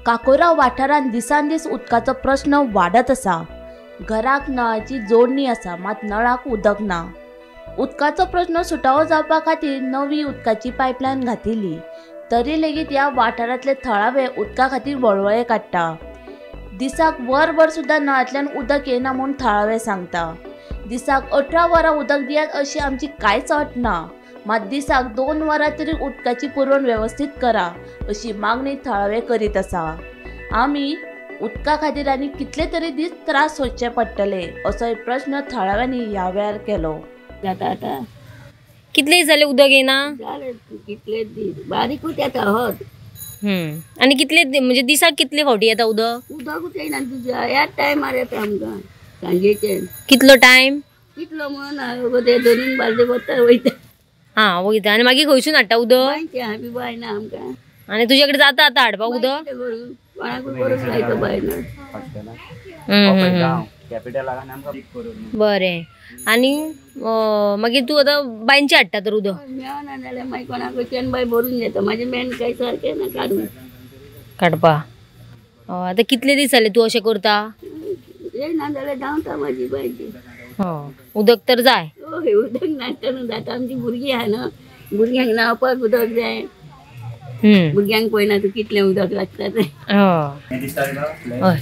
काकोरा वाठारांत दिसान दीस उदकाचो प्रश्न वाडत आसा. घराक नळाची जोडणी आसा, मात नळाक उदक ना. उदकाचो प्रश्न सुटावो जावपा खातीर नवी उदकाची पायपलायन घातिल्ली, तरी लेगीत ह्या वाठारांतले थळावे उदका खातीर वळवळे काडटा. दिसाक वरभर सुद्दां नळांतल्यान उदक येना म्हूण थळावे सांगता. दिसाक 18 वरां उदक दियात अशी आमची कांयच अट ना, मात दिसाक 2 वरां तरी उदकाची पुरवण वेवस्थीत करा अशी मागणी थळावे करीत आसा. आमी उदका खातीर आनी कितले तरी दीस त्रास सोंसचे पडटले असोय प्रश्न थळाव्यांनी ह्या वेळार केलो. जाता आतां कितले जाले उदक येना? जाले कितले दीस बारीकूच येता हत. आनी कितले म्हणजे दिसाक कितले फावटी येता उदक? उदकूच येना तुज्या ह्याच टायमार येता आमकां सांजेचे. कितलो टायम? कितलो म्हणून ते 2 बाजू वता वयता. हां वयता. आनी मागीर खंयसून हाडटा उदक? बांयचें आमी बांय ना आमकां. आनी तुजे कडेन जाता आतां हाडपाक उदक? कोणाकूय करूंक लायता बांय ना. बरें. आनी मागीर तूं आतां बांयचें हाडटा तर उदक? मेळना जाल्यार मागीर कोणाकडच्यान बांय भरून घेता. म्हाजें मेन काय सारकें ना काडून काडपा. आतां कितले दीस जाले तूं अशें करता? येना जाल्यार धांवता म्हाजी बांयची. उदक तर जाय. हय, उदक नासतना जाता. आमची भुरगीं आहा न्हू, भुरग्यांक न्हांवपाक उदक जाय. भुरग्यांक पळयना तूं कितलें उदक लागता तें. हय.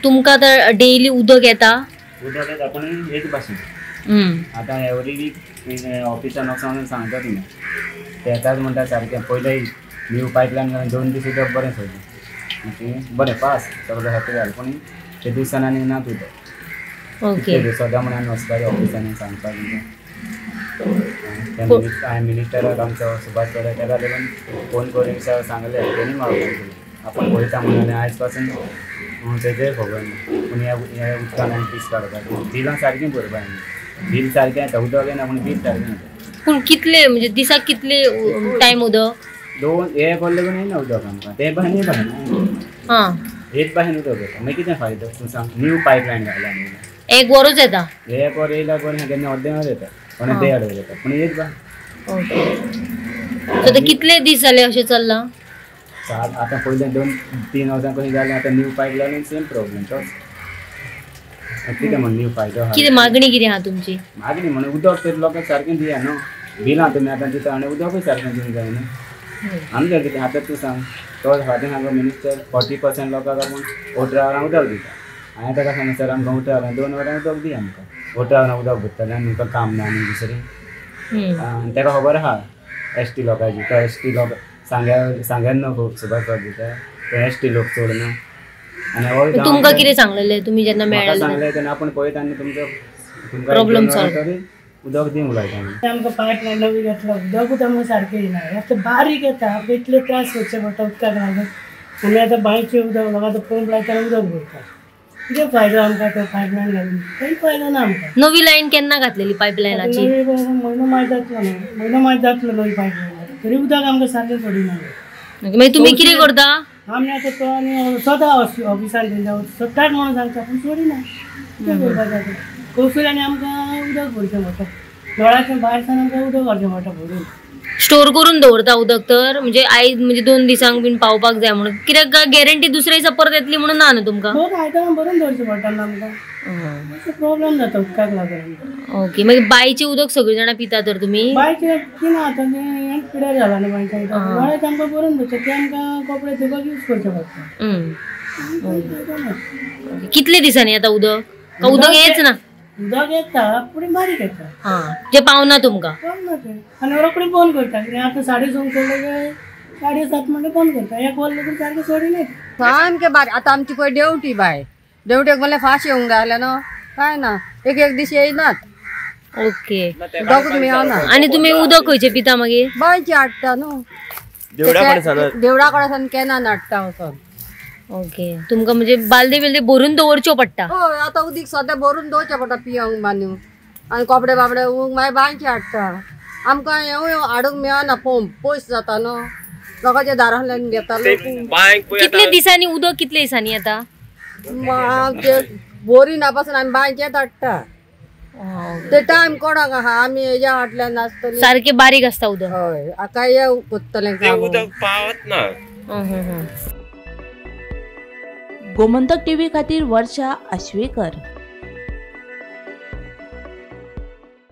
तुमकां आतां डेली उदक येता? उदक येता पूण हेच भाशेन आतां एवरी वीक ऑफिसान वचोन सांगता तुमी ते येताच म्हणटा सारकें. पयले न्यू पायपलायन घालून 2 दीस उदक बरें सोडलें, बरें पास सगळें हॅपी जालें, पूण ते दिसान आनी ना उदक. ओके. सदां म्हणून आमी वचपाचें ऑफिसांनी सांगपाक. हांवें मिनिस्टराक आमचो सुभाष प्रभु ताका लागून फोन करून सांगलें, तेणी म्हाका आपूण पळयता म्हणून. आयज पासून तेजेय खबर ना. पूण ह्या उदकान आमी दीस काडपाक बिलां सारकीं भरपा आमी. बील सारकें येता, उदक येना पूण बील सारकें येता. पूण कितले म्हणजे दिसाक कितले टायम उदक? 2 एक वर लागून येना उदक आमकां. ते भाशेन हे भाशेन हां हेच भाशेन उदक येता. मागीर कितें फायदो तूं सांग? न्यू पायपलायन घातला न्ही, 1 वरूच येता. 1 वर येयल्यार बरें, केन्ना अर्दें वर येता, कोणा 1.5 वर येता, पूण एक बा. ओके. सो कितले दीस जाले अशें चल्लां? आतां पयलीं 2-3 वर्सां कशीं जालें. आतां न्यू पायपलायन सेम प्रॉब्लेम तोच. कितें म्हण न्यू फायदो आहा? कितें मागणी कितें आहा तुमची? मागणी म्हणून उदक तरी लोकांक सारकें दिया न्हू. बिलां तुमी आतां दिता आनी उदकूय सारकें दिवंक जाय न्हू. आमचें कितें आतां तूं सांग, तो फाटीं सांगलो मिनिस्टर 40% लोकांक आपूण 18 वरां उदक दिता. हांवें ताका सांगलें सर आमकां 18 वरां 2 वरां उदक दी आमकां. 18 वरां उदक भरतलें आनी तुमकां काम ना आनी दुसरें. आनी ताका खबर आहा एस टी लोकांची. तो एस टी लोक सांग्यार न्हू सुभाष प्रभु दिता, ते एस टी लोक चड न्हू. आनी तुमकां कितें सांगलेलें तुमी जेन्ना मेळ्ळे? सांगलें तेन्ना आपूण पळयता आनी तुमचो प्रॉब्लम सॉल्व उदक दिवंक लायता. आमकां पायपलायन नवी घेतला, उदकूच आमकां सारकें येना. आतां बारीक येता, आमकां इतले त्रास सोंसचे पडटा उदकाक लागून. आमी आतां बांयचें उदक लोकांचो पंप लायता आनी उदक भरता. कितें फायदो आमकां तो पायपलायन घालून? कांय फायदो ना आमकां. नवी लायन केन्ना घातलेली पायपलायनाची? नवी म्हयनो मात जातलो न्हू, म्हयनो मात जातलो नवी पायपलायन, तरी उदक आमकां सारकें सोडिना. मागीर तुमी कितें करता? आमी आतां तो आनी सदां ऑफिसान तेंच्या सद्दांच म्हणून सांगता, पूण सोडिना. कितें करपाचें आतां? कौसुल्यांनी आमकां उदक भरचें पडटा, नळाचें भायर सावन आमकां उदक व्हरचें पडटा भरून. स्टोर करून दवरता उदक तर म्हणजे आयज म्हणजे 2 दिसांक बीन पावपाक जाय म्हणून? कित्याक गॅरंटी दुसऱ्या दिसा परत येतली म्हणून ना न्हू तुमकां? दोन आयदनां भरून दवरचें पडटा न्हू आमकां. मातसो प्रॉब्लम जाता उदकाक लागून. ओके. मागीर बांयचें उदक सगळीं जाणां पिता तर तुमी? बांयचें पिना आतां, तें पिड्यार जालां न्हू बांयचें उदक. नळाचें आमकां भरून दवरचें, तें आमकां कपडे धुवपाक यूज करचें पडटा. कितले दिसांनी येता उदक? का उदक येच ना? उदक येता पूण बारीक येता. हां, जें पावना तुमकां? पावना तें. आनी रोखडें बंद करता. कित्याक आतां 6:30 सोडलें काय 7:30 म्हणल्यार बंद करता. 1 वर लागून सारकें सोडिना. सामकें बारीक. आतां आमची पळय देंवटी बाय, देंवटेक म्हणल्यार फास्ट येवंक जाय आसलें न्हू, कांय ना, एक एक दीस येयनात. ओके. उदकूच मेळना. आनी तुमी उदक खंयचें पिता मागीर? बांयचें हाडटा न्हू, देवळा कडेन सावन कॅनान हाडटा वचोन. ओके. तुमकां म्हणजे बालदे बिलदे भरून दवरच्यो पडटा? हय, आतां उदीक सद्दां भरून दवरचें पडटा पियंक बांदून. आनी कपडे बाबडे मागीर बांयचे हाडटा. आमकां हेंवूय हाडूंक मेळना, पंप पयस जाता न्हू, लोकांच्या दारांतल्यान घेता लोक. कितले दिसांनी उदक कितले दिसांनी येता? बोरिंगा पासून आमी बांयचेंच हाडटा. ते टायम कोणाक आहा, आमी हेज्या फाटल्यान आसतली. सारके बारीक आसता उदक. हय, आतां हे कोत्तलें उदक पावत ना. गोमंतक टीव्ही खातीर वर्षा आश्वेकर.